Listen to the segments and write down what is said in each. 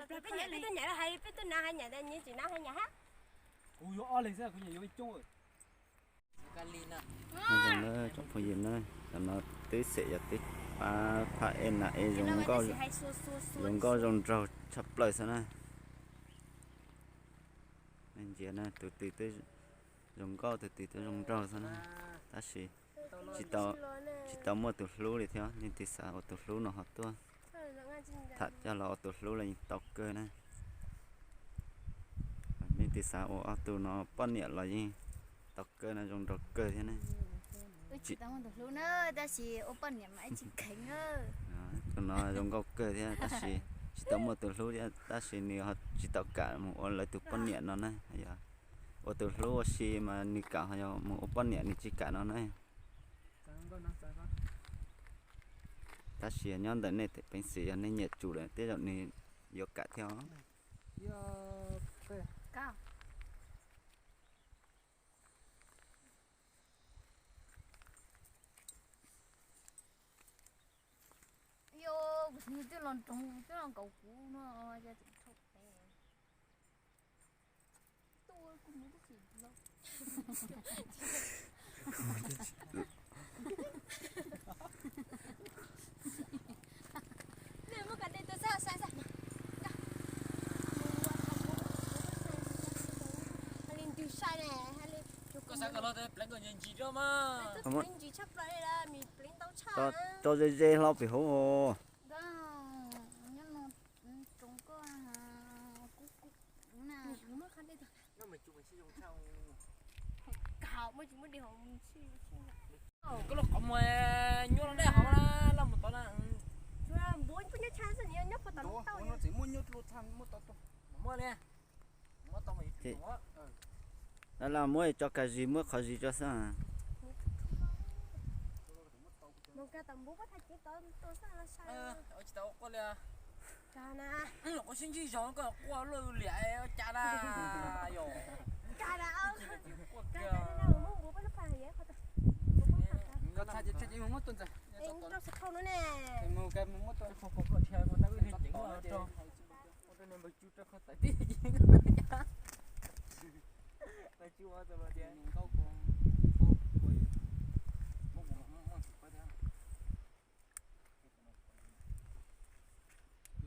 Peb nyaim, peb tuaj nyaim hais, peb tuaj nyaim hais nyaim, nyias tsis nyaim hais nyaim hab. Kuv yuav ob leeg xwb, kuv nyiam yuav coob. Nyob zoo na tsoom phooj ywg na, tam no twb xem yog twb pab phaj ej nam ej zoo nkauj, zoo nkauj zoo nraug tshaj plaws xwb na. Nej ntsia na, tus twg twb zoo nkauj, tus twg twb zoo nraug xwb na, tab sis tsis tau muaj tus hlub li thiab. Nej twg xav ua tus hlub no ho tuaj tham coj los ua tus hlub los yeej tau kawg na. Nej twg xav ua ob tug no poj niam los yeej tau kawg na, zoo nraug kawg thiab na. Wb tsis tau muaj tus hlub na, tab sis ua poj niam mas wb tsis kheev. Tus no zoo nkauj kawg thiab tab sis tsis tau muaj tus hlub thiab, tab sis nws ho tsis tau kam mus ua lawv tus poj niam no na. Yog ua tus hlub ua si mas nws kam, ho yog mus ua poj niam nws tsis kam no na. Tab sis nyob ntawm nej tej peev xwm, yog nej nyiam tsum lawm tej zaum nws yuav kam thiab os. Yog kuv twb los nroog twb los nkaum kuv no, yog tseem dhau pes. Tuaj kuv mus twb tsis los. Nej muab kav dej tuaj xwb, sai xwb. Hais li ntws sai ne, hais li. Koj xav kom los pleev kom ntsis ntsis rau mas. Ntsis tshaj plaws li, pleev ntau tshaj. Rau ze ze hlo pem hauv. Nyob no tsoom koj kuv kuv na. Koj los qhov muag nyuaj los dej hauv na, los mus tod na. Npua nyob tshaj xwb, nyob puag tom no tau. Muaj li. Lawv los muab tso kag zis, muab qhov zis tso xwb. Mus kag tom npua, puab thaij cev tod tuaj xwb. Tsis tau quaj li. Kag na. Quaj sib ntsib zog koj quaj luaj liam ua cas na. Yog kag na. Muab npua pab lub pha yog qhov tod. Koj thaij ces thaij ces mus muab tuaj ntxawm. Rau xav khau no ne. Mus kag mus muab tuaj. Koj thaij koj tab wb ceev rau. Ua rau nws npawg Tsu rau qhov tawm tib, npawg Tsu ua tau los tias nkauj ko, muab kuv muab tsis pab thiab.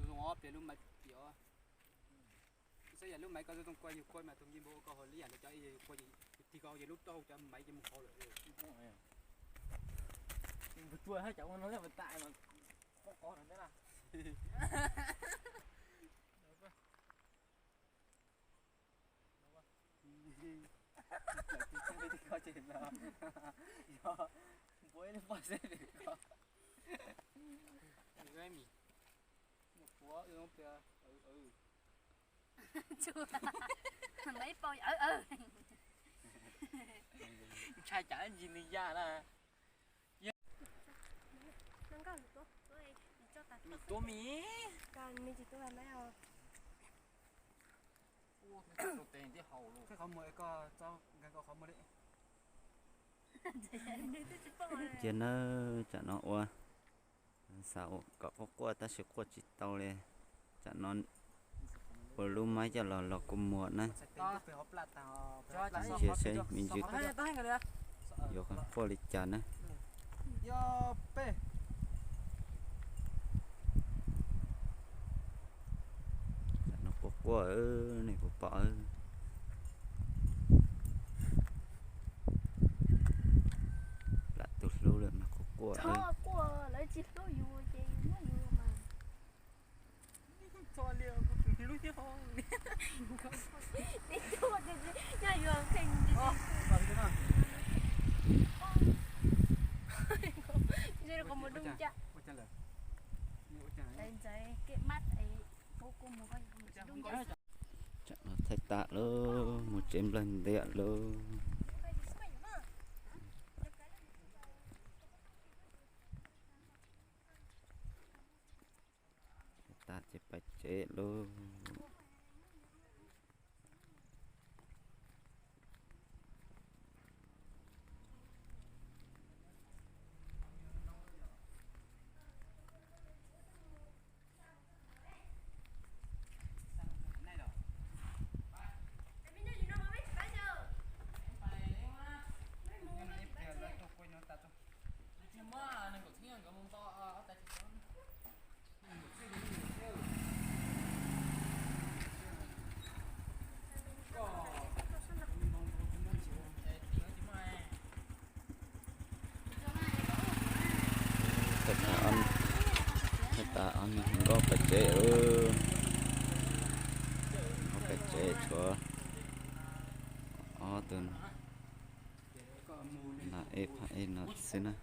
Zoo ob peb lub maiv piam. Xav yam lub maiv ko zoo kua yug kua mas tus npib npau ua ko hauv li yam li cov yug kua yug tig ko yog lub rau cov maiv ces mus hauv lawm. Npawg Tsu hab cov ua no mas tas mas qos qos no ntej na. Yog npua ib lub poj xeb pem ko. Ntshai tsam ntsis nws ya na. Tuav mis. Qhov muag ko txo nkag ko qhov muag li. Cia nawb, tsam no ua, xav ua kom quaj quaj tab sis quaj tsis tau li. Tsam no ua lub maiv coj los los kua muag na. Ntsia seb me ntsis yuav quaj li cas na. Tsam no quaj quaj, nej puas pom? Lam tus hlub lawm mas quaj quaj. Lawv tsis hlub yus ces yus muab yus mas. Tsam no thaij tas lawm, mus tsev nplawg ntiam lawm. Thaij tas ces pais tsev lawm. Ob niag nkauj pem tsev, nkauj pem tsev tshuav ob tug nas ej phab ej no xwb na.